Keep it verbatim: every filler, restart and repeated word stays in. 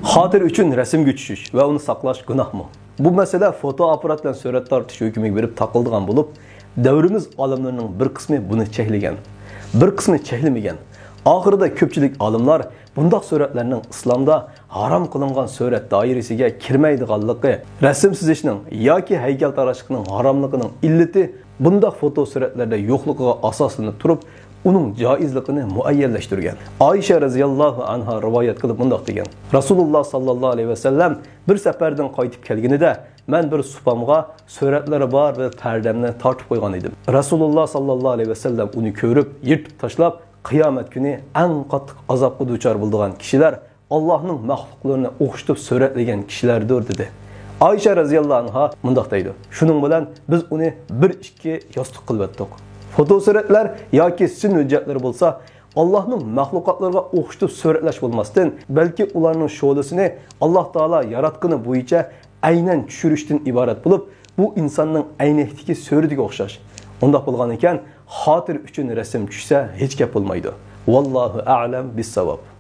خاتىرە ئۈچۈن رەسىمگە چۈشۈش ۋە ئۇنى ساقلاش گۇناھمۇ؟ بۇ مەسىلە فوتو ئاپپارات بىلەن سۈرەت تارتىش ھۆكمىگە بېرىپ تاقىلىدىغان بولۇپ، دەۋرىمىز ئالىملىرىنىڭ بىر قىسمى بۇنى چەكلىگەن، بىر قىسمى چەكلىمىگەن. ئاخىرىدا كۆپچىلىك ئالىملار بۇنداق سۈرەتلەرنىڭ ئىسلامدا ھارام قىلىنغان سۈرەت دائىرىسىگە كىرمەيدىغانلىقى، رەسىم سىزىشنىڭ ياكى ھەيكەلتاراشلىقنىڭ ھاراملىقىنىڭ ئىللىتى بۇنداق فوتو سۈرەتلەردە يوقلۇقىغا ئاساسلىنىپ تۇرۇپ، ئۇنىڭ جائىزلىقىنى مۇئەييەنلەشتۈرگەن. ئائىشە رەزىياللاھۇ ئەنھا رىۋايەت قىلىپ مۇنداق دېگەن: رەسۇلۇللا ساللاللاھۇ ئەلەيھى ۋەسەللەم بىر سەپەردىن قايتىپ كەلگىنىدە، مەن بىر سۇپامغا سۈرەتلىرى بار بىر پەردەمنى تارتىپ قويغان ئىدىم. رەسۇلۇللا ساللاللاھۇ ئەلەيھى ۋەسەللەم ئۇنى كۆرۈپ، يىرتىپ تاشلاپ، قىيامەت كۈنى ئەڭ قاتتىق ئازابقا دۇچار بولىدىغان كىشىلەر ئاللاھنىڭ مەخلۇقلىرىنى ئوخشىتىپ سۈرەتلىگەن كىشىلەردۇر، دېدى. ئائىشە رەزىياللاھۇ ئەنھا مۇنداق دەيدۇ: شۇنىڭ بىلەن بىز ئۇنى بىر ئىككى ياستۇق قىلىۋەتتۇق. فوتو سۈرەتلەر ياكى سىن ھۆججەتلىرى بولسا، ئاللاھنىڭ مەخلۇقاتلىرىغا ئوخشىتىپ سۈرەتلەش بولماستىن، بەلكى ئۇلارنىڭ شولىسىنى ئاللاھ تائالا ياراتقىنى بويىچە ئەينەن چۈشۈرۈشتىن ئىبارەت بولۇپ، بۇ ئىنساننىڭ ئەينەكتىكى سۈرىتىگە ئوخشاش. ئۇنداق بولغان ئىكەن، خاتىرە ئۈچۈن رەسىم چۈشسە، ھېچ گەپ بولمايدۇ. ۋاللاھۇ ئەئلەم بىسساۋاب.